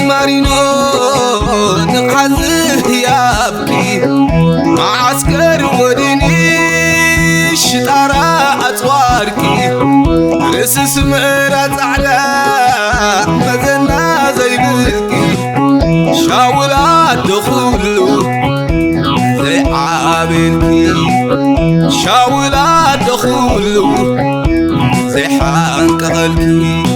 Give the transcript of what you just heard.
ማሪኖ ንቕሓት ዝህያብኪ፣ መዓስከር ወዲኒ ሽጣራ ኣጽዋርኪ፣ ርእሲ ስምዕራ ጻዕዳ መዘና ዘይብልኪ፣ ሻውል ኣደ ኩሉ ዘይዓብልኪ፣ ሻውል ኣደ ኩሉ ዘይሓንቀቐልኪ።